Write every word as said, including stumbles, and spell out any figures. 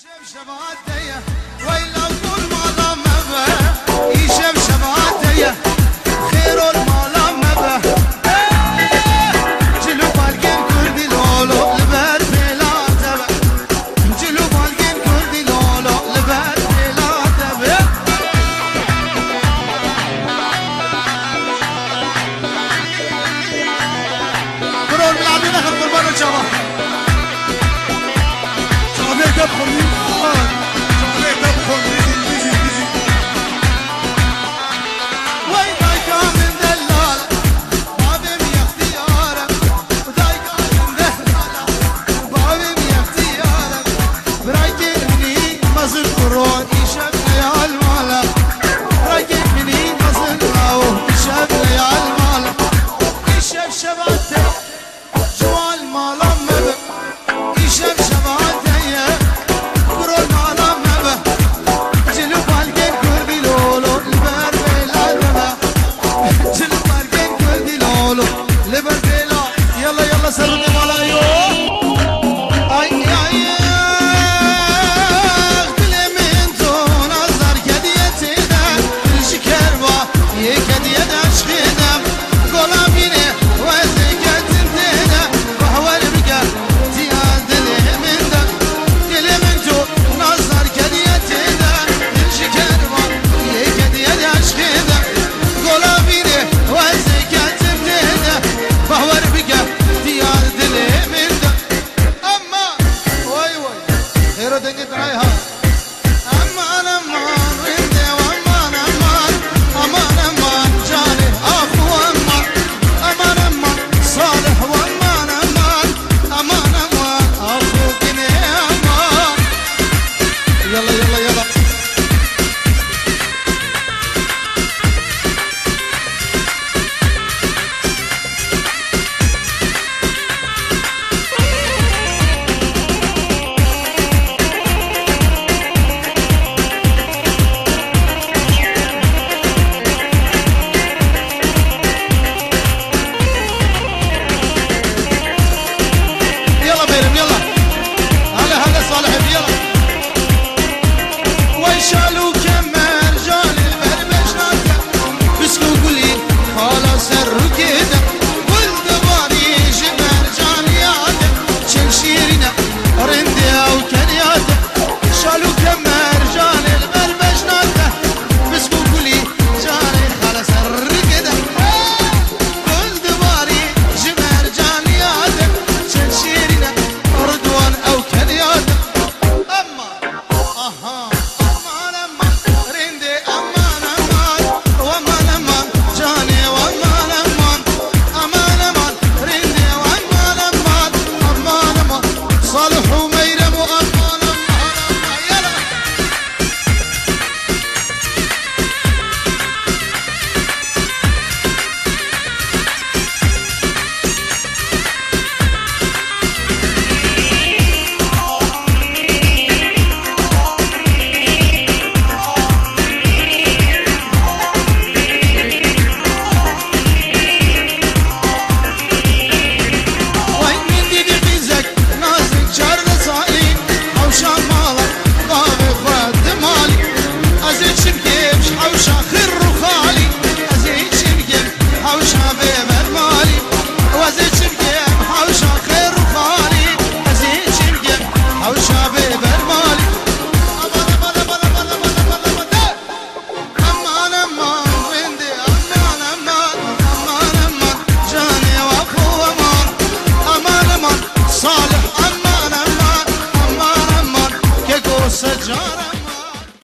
Şev şeva te ye, weyla gur mala me be. Îşev şeva te ye, xêr ol mala me be. Cil û balgên kurdî lolo li ber pêla te be. Cil û balgên kurdî lolo li ber pêla te be. Bro, miladê nexe qurban û çava. Çavê te bixwînî. Çavê te bixwînî. Dizî, dizî, dizî. Wey dayka min delal, bavê min extiyar e. Dayka min delal, bavê min extiyar e. Birakê minî mezin kuro, îşev neyal mala. Birakê minî mezin lawo, îşev neyal mala. Îşev şeva te, ciwan mala me be. Îşev şeva te ye, kuro mala me be. Cil û balgên kurdî lolo, li ber bêla te be. Cil û balgên kurdî lolo, li ber bêla. Yalla, yalla, ser rûnê mala yo. Ay, ay, ay, dilê min to nazar kediye tê de, ji kerva yê kediye de eşqê de, gola bîrê wezê ketin tê de, bahwer bike diya dilê min de. Dilê min to nazar kediye tê de, ji kerva yê kediye de eşqê de, gola bîrê wezê ketin tê de, bahwer bike diya dilê min de. Aman, way way. Xêro dengê te nayê ha. Aman, aman, rê